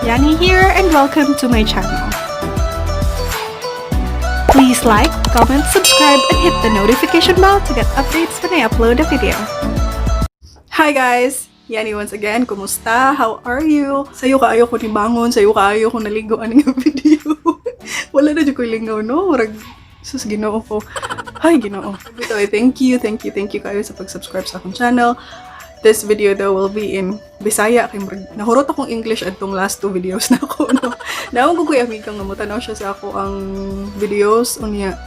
Yani here and welcome to my channel. Please like, comment, subscribe, and hit the notification bell to get updates when I upload a video. Hi guys! Yani once again, kumusta? How are you? Sayo kaayo ko nibangon, sayo kaayo ko naligo ani nga video. Wala na jud ko lingaw, no? Murag, sus, Ginoo ko. Ay, Ginoo. Ito, thank you, thank you, thank you kayo sa pag-subscribe sa akong channel. This video though will be in Bisaya kay murag nahurot akong English adtong last two videos na ako, no. Naong ko ko'y amiga nga motanaw siya sa ako ang videos unya.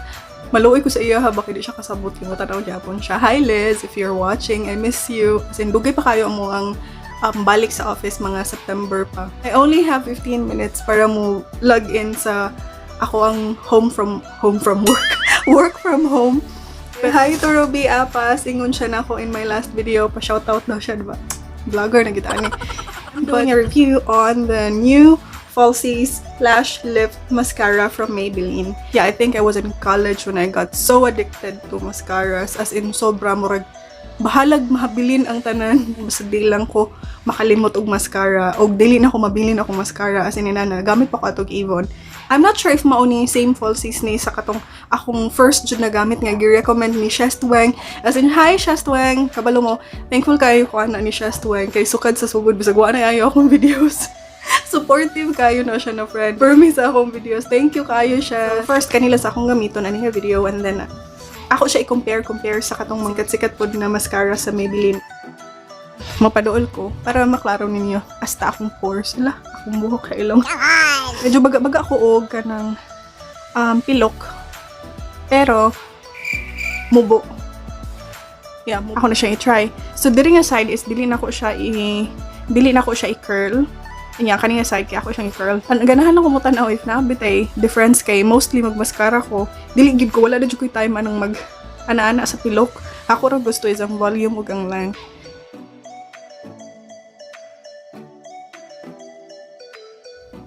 Maluoy ko sa iya ha, baka di siya kasabot kay motanaw gyapon siya. Hi Liz, if you're watching, I miss you. As in, dugay pa kayo mo ang balik sa office, mga September pa. I only have 15 minutes para mo log in sa ako ang home from work. Work from home. Hi to Ruby Apas. Ingon siya na ako in my last video. Pa-shoutout daw siya, diba? Vlogger na kita ni. I'm doing a review on the new Falsies Lash Lift Mascara from Maybelline. Yeah, I think I was in college when I got so addicted to mascaras. As in, sobra, murag bahalag mahabilin ang tanan. Basta di lang ko makalimot og mascara. Og dili na ko mabilin akong mascara. As in, inana, gamit pa ko atog Avon. I'm not sure if mao ni same falsies ni sa katong akong first jud na gamit nga gi-recommend ni Shestweng. As in, hi Shestweng! Kabalo mo, thankful kayo ko ana ni Shestweng kay sukad sa sugod bisag wa na ayo akong videos. Supportive kayo na siya na friend. Permi sa akong videos. Thank you kayo siya. So, first kanila sa akong gamiton ani nga video and then ako siya i-compare compare sa katong mga sikat pod na mascara sa Maybelline. Mapaduol ko para maklaro ninyo hasta akong pores sila, akong buhok kay ilong. Medyo baga-baga ako og kanang pilok. Pero mubo. Yeah, ako na siya i-try. So diri nga side is dili na ko siya i-curl. Inya kani nga side kay ako siyang i-curl. An ganahan lang ko mo tan-aw if naa bitay difference kay mostly magmascara ko. Dili gid ko, wala na jud ko'y time anong mag ana-ana sa pilok. Ako ra gusto is ang volume ug ang length.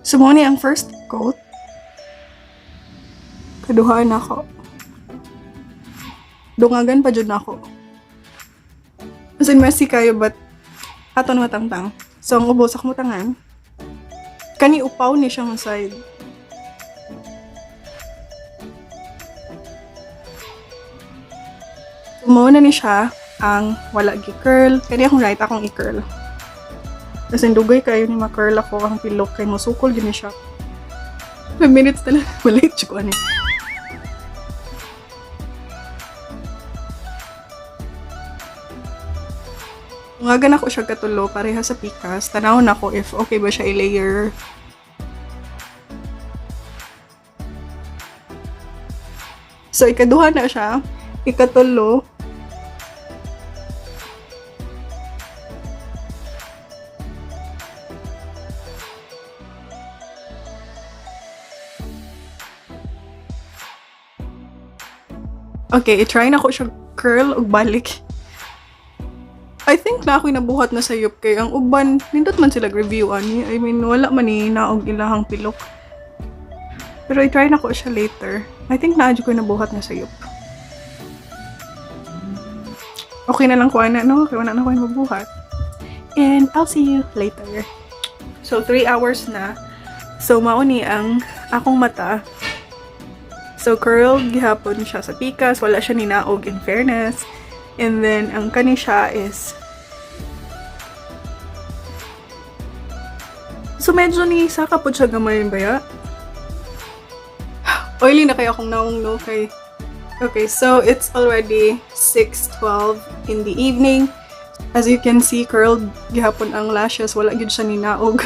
So, mo ni ang first coat. Kaduhaan ako. Dungagan pa jud nako. As in, messy kayo, but aton matangtang. So, ang ubos ako mutangan. Kani upaw ni siyang side. So, mo na ni siya ang wala gi-curl. Kani akong right, akong i-curl. Kasi dugay kayo ni ma-curl ako ang pilok kay musukol gini siya. 5 minutes na lang. Malate ko ani. Ungagan ako siya katulo pareha sa pikas. Tanaw na ko if okay ba siya i-layer. So, ikaduha na siya. Ikatulo. Okay, i-try na ko siya curl ug balik. I think na ako'y nabuhat na sa sayop kay ang uban, nindot man sila review ani. I mean, wala man ni naog ilahang pilok. Pero i-try na ko siya later. I think na ko nabuhat na sayop. Okay na lang ko ana, no? Okay, wala na ko mabuhat. And I'll see you later. So, 3 hours na. So, mao ni ang akong mata. So, curled gihapon siya sa pikas. Wala siya ninaog in fairness. And then, ang kani siya is... So, medyo ni saka po siya gamay ba ya? Oily na kayo akong naong, no? Kay... Okay, so it's already 6:12 in the evening. As you can see, curled gihapon ang lashes. Wala gyud siya ninaog.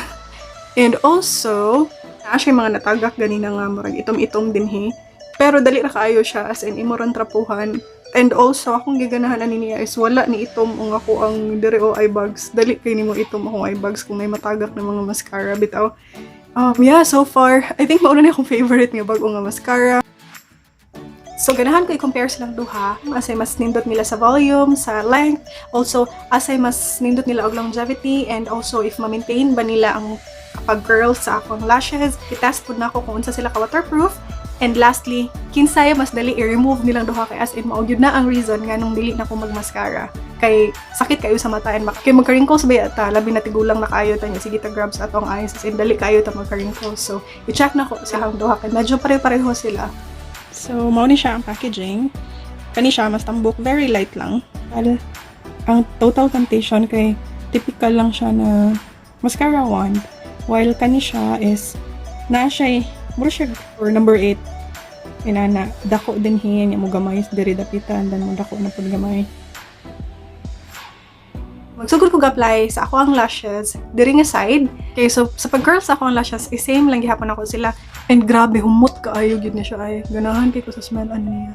And also, naa siya mga natagak ganina nga murag itom-itom dinhi. Pero dali ra kaayo siya as in imo ran trapuhan. And also, akong giganahan ani niya is wala ni itom ang ako ang diri o eye bags. Dali kay nimo itom akong eye bags kung may matagak na mga mascara bitaw. Yeah, so far, I think mauna na akong favorite nga bag-o nga mascara. So, ganahan ko i-compare silang duha. Asay mas nindot nila sa volume, sa length. Also, asay mas nindot nila og longevity. And also, if ma-maintain ba nila ang pag-curl sa akong lashes. I-test po na ako kung unsa sila ka-waterproof. And lastly, kinsay mas dali i-remove nilang duha kay as in mao gyud na ang reason nganong dili na ko mag-mascara. Kay sakit kayo sa mata and kay magka-wrinkles ba ta, labi na tigulang na kayo ta niya, sige ta grab sa atong eyes, as in dali kayo ta magka-wrinkles. So, i-check na ko sa ang duha kay medyo pare-pareho sila. So, mao ni siya ang packaging. Kani siya mas tambok, very light lang. Al ang Total Temptation kay typical lang siya na mascara wand. While kani siya is na siya mura siya or number 8 inana dako din hiya niya mo gamay diri dapitan, dan mo dako na pud gamay. Magsugod ko apply sa ako ang lashes diri nga side. Okay, so sa pag-curl sa ako ang lashes, eh, same lang gihapon ako sila. And grabe, humot kaayo gyud ni siya ay. Ganahan kay ko sa smell ano niya.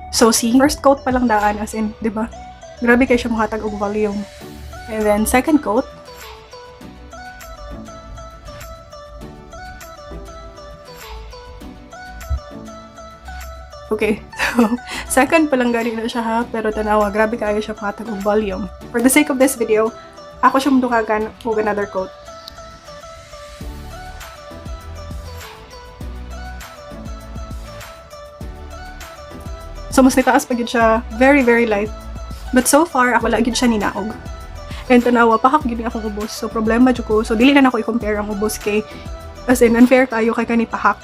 So see, first coat pa lang daan, as in, di ba? Grabe kay siya mohatag og volume. And then second coat. Okay, so second pa lang gani na siya ha, pero tanawa, grabe kaayo siya mohatag og volume. For the sake of this video, ako siya mudukagan og another coat. So mas nitaas pa gyud siya, very very light. But so far, ako wala gyud siya ninaog. And tanawa, pahak gyud ni akong ubos. So problema jud ko. So dili na nako i-compare ang ubos kay as in unfair kayo kay kani pahak.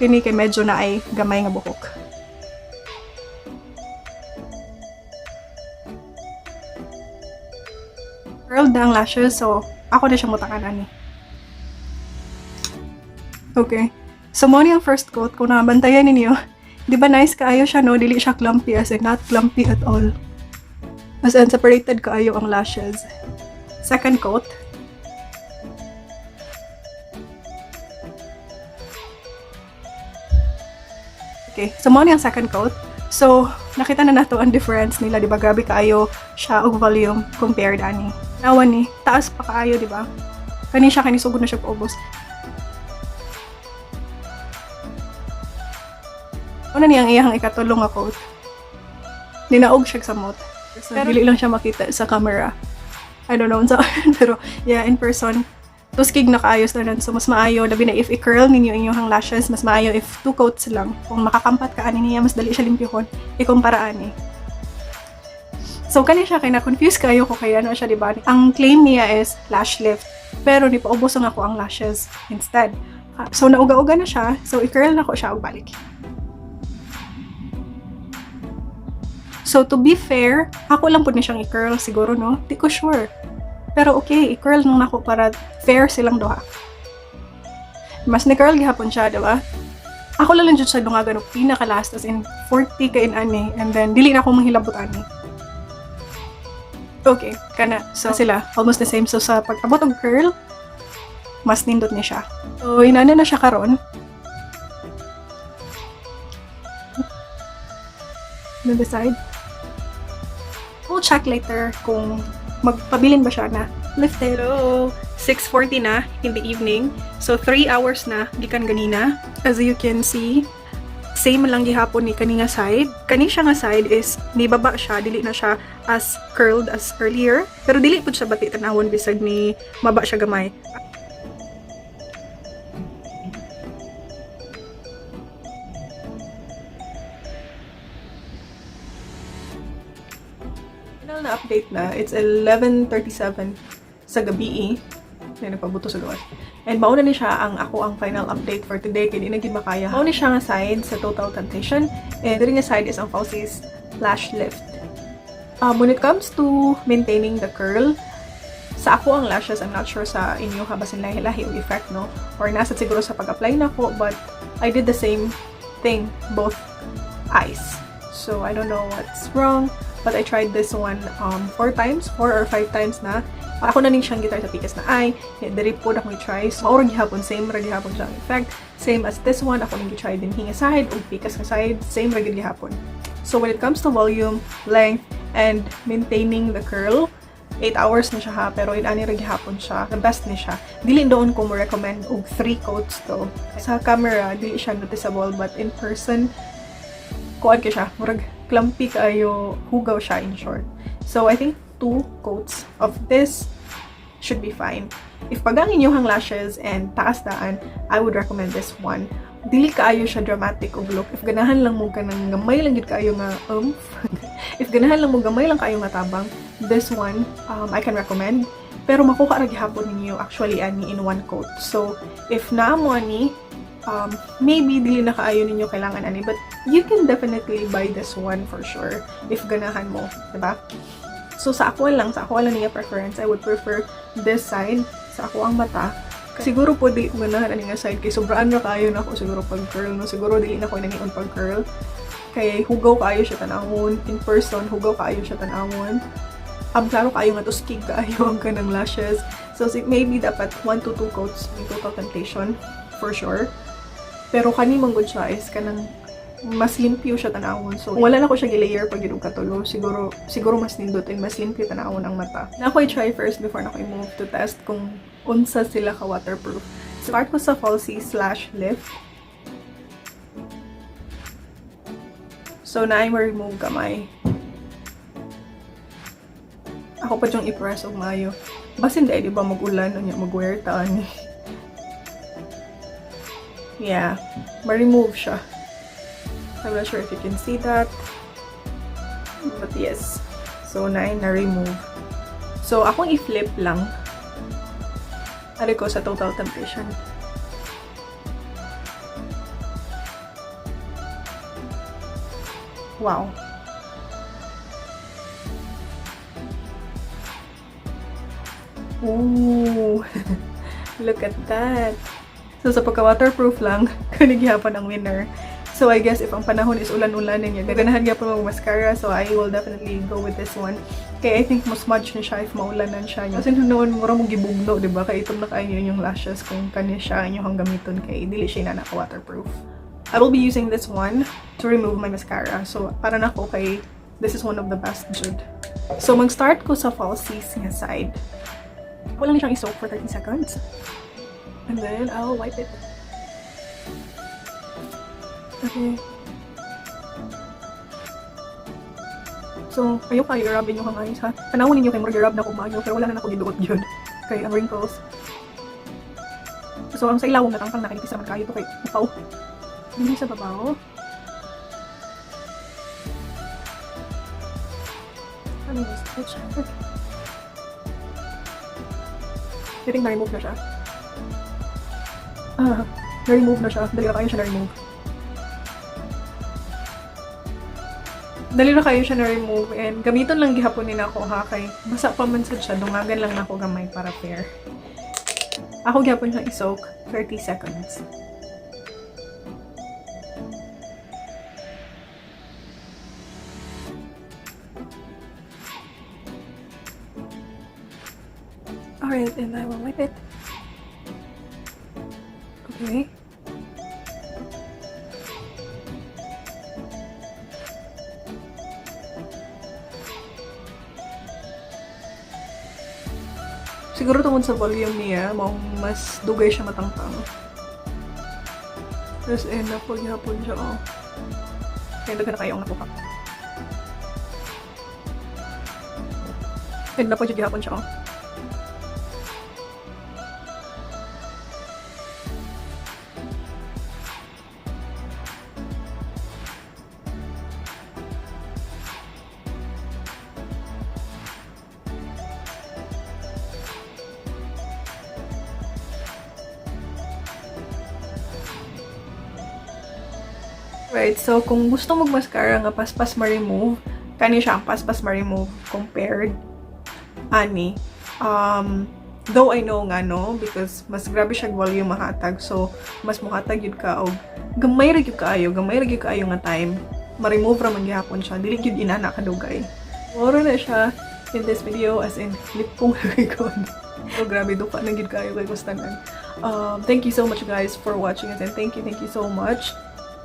Kini kay medyo na ay gamay nga buhok. Curled na ang lashes, so ako na siya mutakan ani. Okay. So, mo ni ang first coat. Kung nabantayan ninyo, di ba nice kaayo siya, no? Dili siya clumpy, as in, not clumpy at all. As in, separated kaayo ang lashes. Second coat. Okay, so mo ni ang second coat. So, nakita na nato ang difference nila, di ba? Grabe kaayo siya og volume compared ani. Nawa ni, taas pa kaayo, di ba? Kani siya, kani sugod na siya paubos. Una niyang iyang ikatulong nga coat. Ninaog siya sa samot. So, pero dili lang siya makita sa camera. I don't know unsa, pero yeah, in person tuskig na kaayos na nun. So, mas maayo, labi na if i-curl ninyo inyong lashes, mas maayo if two coats lang. Kung makakampat ka ani niya, mas dali siya limpyuhon. Ikumpara ani. So, kani siya, kay na-confuse kayo ko kay ano siya, di ba? Ang claim niya is lash lift. Pero, ni paubos ang ako ang lashes instead. So, nauga-uga na siya. So, i-curl na ko siya og balik. So, to be fair, ako lang po ni siyang i-curl siguro, no? Di ko sure. Pero okay, i-curl nung nako para fair silang duha. Mas ni-curl gihapon siya, di ba? Ako lang lang jud siya dungagan og pinaka-last, as in 40 ka in ani, and then dili na ako manghilabot ani. Okay, kana. So sila almost the same. So sa pag-abot og curl, mas nindot ni siya. So inana na siya karon. On the side. We'll check later kung magpabilin ba siya na lifted. Hello! 6:40 na in the evening. So, 3 hours na gikan ganina. As you can see, same lang gihapon ni kani nga side. Kani siya nga side is nibaba siya, dili na siya as curled as earlier. Pero dili pud siya bati tanawon bisag ni maba siya gamay. Final na update na. It's 11:37 sa gabi eh. May nagpabuto sa gawas. And mauna ni siya ang ako ang final update for today. Kaya di na gid makaya. Mauna siya nga side sa Total Temptation. And diri nga side is ang Falsies Lash Lift. When it comes to maintaining the curl, sa ako ang lashes, I'm not sure sa inyo ha, basin lahi-lahi og effect, no? Or nasa siguro sa pag-apply na ko, but I did the same thing, both eyes. So, I don't know what's wrong, but I tried this one four times, four or five times na. Ako na ning siyang gi-try sa pikas na eye, yeah, diri po na akong i-try. So, mao ra gihapon, same ra gihapon siya ang effect. Same as this one, ako ning gi-try din hinga side ug pikas nga side, same ra gid gihapon. So, when it comes to volume, length, and maintaining the curl, 8 hours na siya ha, pero inani ra gihapon siya. The best ni siya. Dili doon ko mo recommend og 3 coats to. Sa camera, dili siya noticeable, but in person, kuan kay siya, murag clumpy kaayo, hugaw siya in short. So, I think 2 coats of this. should be fine. If pagang inyong lashes and taas daan, I would recommend this one. Dili kaayo siya dramatic og look. If ganahan lang mo kanang gamay lang gid kaayo nga oomph. If ganahan lang mo gamay lang kaayo nga tabang, this one I can recommend. Pero makuha ra gihapon ninyo actually ani in one coat. So if naa mo ani, maybe dili na kaayo ninyo kailangan ani, but you can definitely buy this one for sure if ganahan mo, diba? So sa ako lang niya preference, I would prefer this side sa ako ang mata. Siguro po dili ko ganahan ani nga side kay sobraan ra kaayo nako siguro pag curl, no. Siguro dili na ko inanion pag curl. Kay hugaw kaayo siya tan-awon in person, hugaw kaayo siya tan-awon. Klaro kaayo nga tuskig kaayo ang kanang lashes. So maybe dapat 1 to 2 coats in Total Temptation for sure. Pero kani man gud siya is kanang mas limpyo siya tan-awon. So wala na ko siya gi-layer pag yun og katulo. Siguro mas nindot and mas limpyo tan-awon ang mata. Na ako i-try first before na ako i-move to test kung unsa sila ka waterproof. Start ko sa Falsies Lash Lift. So naay ma-remove gamay. Ako pa dyong i-press og maayo. Basin dahil di ba mag-ulan, unya mag-wear ta ani. Yeah, ma-remove siya. I'm not sure if you can see that. But yes. So, naay na-remove. So, akong i-flip lang. Ari ko sa Total Temptation. Wow. Ooh. Look at that. So, sa pagka-waterproof lang, kani gihapon ang winner. So, I guess if ang panahon is ulan-ulan ninyo, ganahan gyapon mo mascara, so I will definitely go with this one. Kaya I think mas smudge na siya if maulanan siya. Kasi noon, mura mo gibugno, di ba? Kaya itom na kayo yung lashes kung kani siya inyong gamiton kay dili siya na waterproof. I will be using this one to remove my mascara. So, para nako kay this is one of the best jud. So, mag-start ko sa falsies nga side. Wala na siyang i-soak for 30 seconds. And then, I'll wipe it. Okay. So, ayaw kayo i-rub inyo kang eyes, ha? Tanawon ninyo kay murag i-rub na ko maayo, pero wala na nako giduot yun. Kay ang wrinkles. So, ang sa ilawom natangtang na, kay naman kayo to kay upaw. Hindi sa babaw. Ano yung stretch? I think na-remove na siya. Ah, na-remove na siya. Dali na kayo siya na-remove. Dali na kayo siya na-remove and gamiton lang gihapon ni nako ha kay basa pa man sad siya, dungagan lang nako gamay para fair. Ako gihapon siya i-soak 30 seconds. Alright, and I will wipe it. Okay. Siguro tungod sa volume niya, maong mas dugay siya matangtang. Tapos, end up, gihapon siya, oh. Kaya daghan na kayo ang nakuha. End up, gihapon siya, oh. Right, so kung gusto mo mascara nga paspas ma-remove, kani siya ang paspas ma-remove compared ani. Though I know nga no, because mas grabe siya volume mahatag, so mas muhatag yun ka og gamay ra gyud kaayo, gamay ra gyud kaayo nga time ma-remove ra man gihapon siya, dili gyud inana kadugay. Moro na siya in this video, as in lipong ko. Oh, grabe duka na gyud kaayo kay kustanan. Thank you so much guys for watching it, and thank you so much.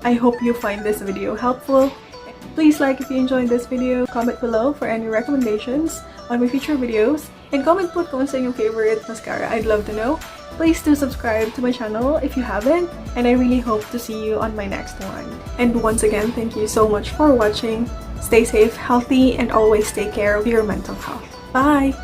I hope you find this video helpful. Please like if you enjoyed this video, comment below for any recommendations on my future videos, and comment po kung sa inyong favorite mascara. I'd love to know. Please do subscribe to my channel if you haven't, and I really hope to see you on my next one. And once again, thank you so much for watching. Stay safe, healthy, and always take care of your mental health. Bye!